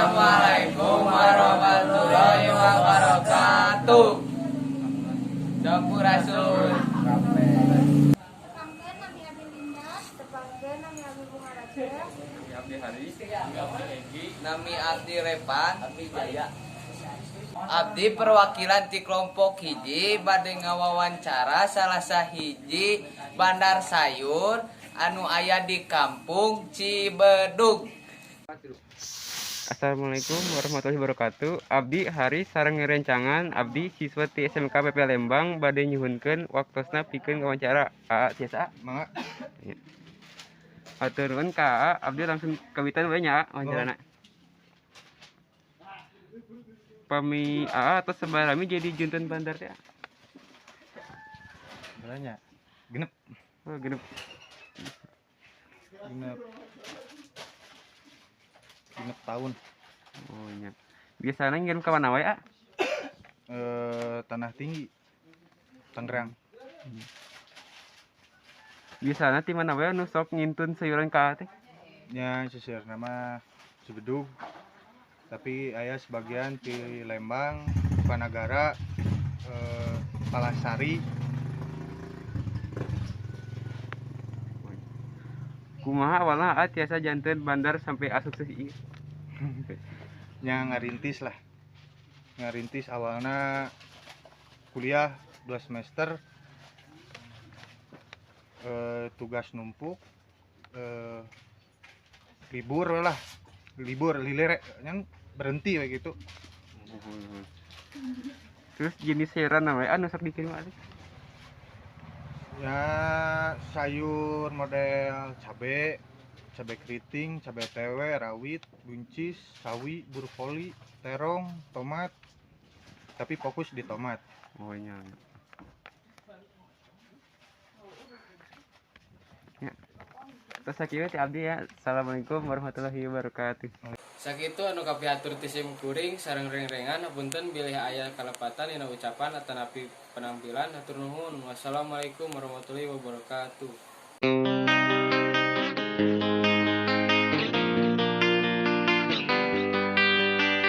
Assalamualaikum warahmatullahi wabarakatuh. Sampurasun. Tepangkeun, nami abdi Linda. Tepangkeun, nami abdi Bunga Raja. Nami abdi Haris, nami abdi Egi, nami abdi Repan, abdi Jaya. Abdi perwakilan ti kelompok 1 bade ngawawancara salah sahiji bandar sayur anu aya di Kampung Cibedug. Assalamualaikum warahmatullahi wabarakatuh. Abdi Haris sareng rerencangan abdi siswa ti SMK PP Lembang bade nyuhunkeun waktosna pikeun wawancara. Aa, tiasa? Mangga. Hatur nuhun ka Aa, abdi langsung kawitan we nya wawancarana. Pami Aa tos sabaraha lami jadi janten bandar teh? Beranya. 6. Oh, 6. 6. 6 tahun. Oh nya. Biasana ngirim ka mana wae, A? Tanah Tinggi. Tangerang. Biasana ti mana wae anu sok ngintun sayuran ka Aa teh? Nya, seueurna mah Cibedug. Tapi aya sebagian di Lembang, Sukanagara, Palasari. Kumaha awalna Aa tiasa janten bandar sampai asup sukses ieu? Nya, ngarintis lah. Ngarintis awalnya kuliah 2 semester, tugas numpuk, libur lah, libur lilere yang berhenti kayak gitu. Terus jenis sayuran wae anu sok dikirim Aa teh? Ya, sayur model cabe, cabe keriting, cabe tewe, rawit, buncis, sawi, brokoli, terong, tomat. Tapi fokus di tomat. Oh nya. Ya. Terus sakieu ti abdi ya. Assalamualaikum warahmatullahi wabarakatuh. Sakitu anu kapihatur ti sim kuring sareng rengrengan, hapunten bilih aya kalepatan dina ucapan atanapi penampilan. Hatur nuhun. Wassalamualaikum warahmatullahi wabarakatuh.